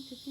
Hug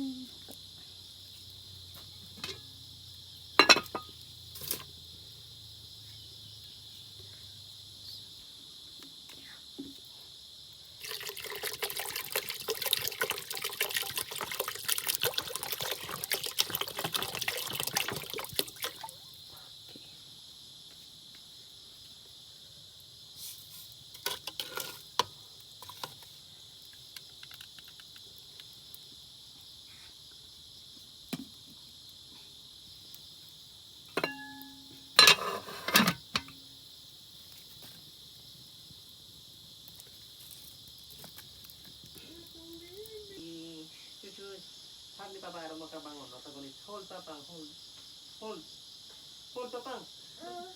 ni Papa aron makabangon. Makagunit. Hold, Papang. Hold. Hold. Hold, Papang.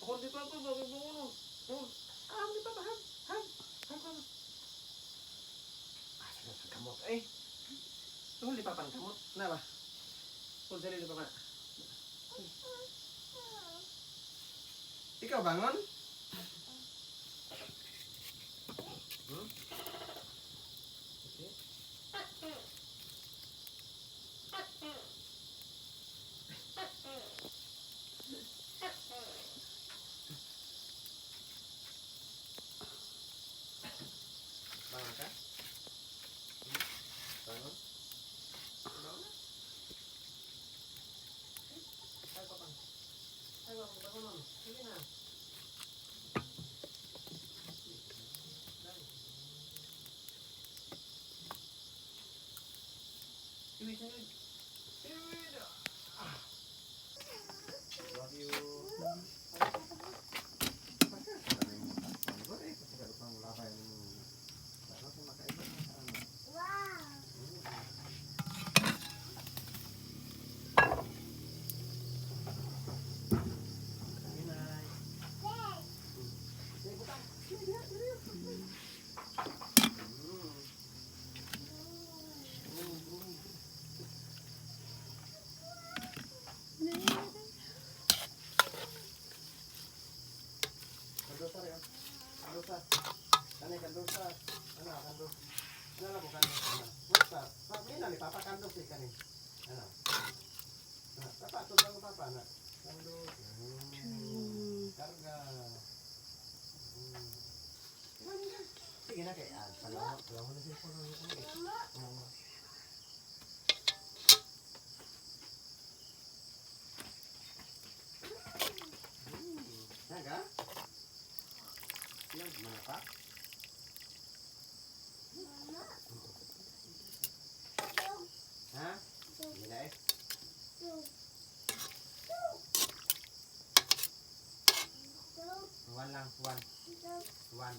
Hold ni Papa. Hold. Hold. Ah, ni Papa. Hug. Hug. Hug, Papa. Ah, sige sa kamot. Eh. Hold ni Papa ang kamot. Na ba? Hold sarili ni Papa. Ikaw bangon? Hmm? Okay. Bangon ka? Hmm? Bangon? Bangon na? Ay, papang. Ay, papang, bangon nun. Sige na. Dali. Iwi sa'yo. Iwi na. Ah. Love you. Kandosa rin. Kandosa. Kani kandosa. Ano kando? Ano lang mo kando? Ano? Musta. Pa ni Papa kando si kani. Ano? Ah, Papa tulungan ko Papa na. Kando. Karga. Sige na kay ah, palaw, palaw na siya po ano eh. Oo. Naga? Yan, mga pa? Ha? Hindi na eh. One lang, one. One.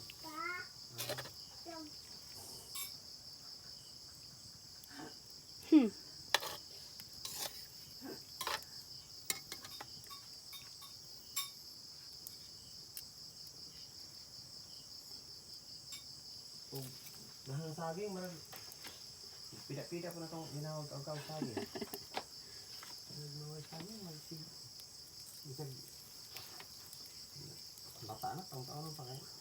Ug mahal saging, marag pida-pida ko na itong ginawag ang kang saging. Marag maway saging, magsig. Bisag bata na, taong taon pa kayo.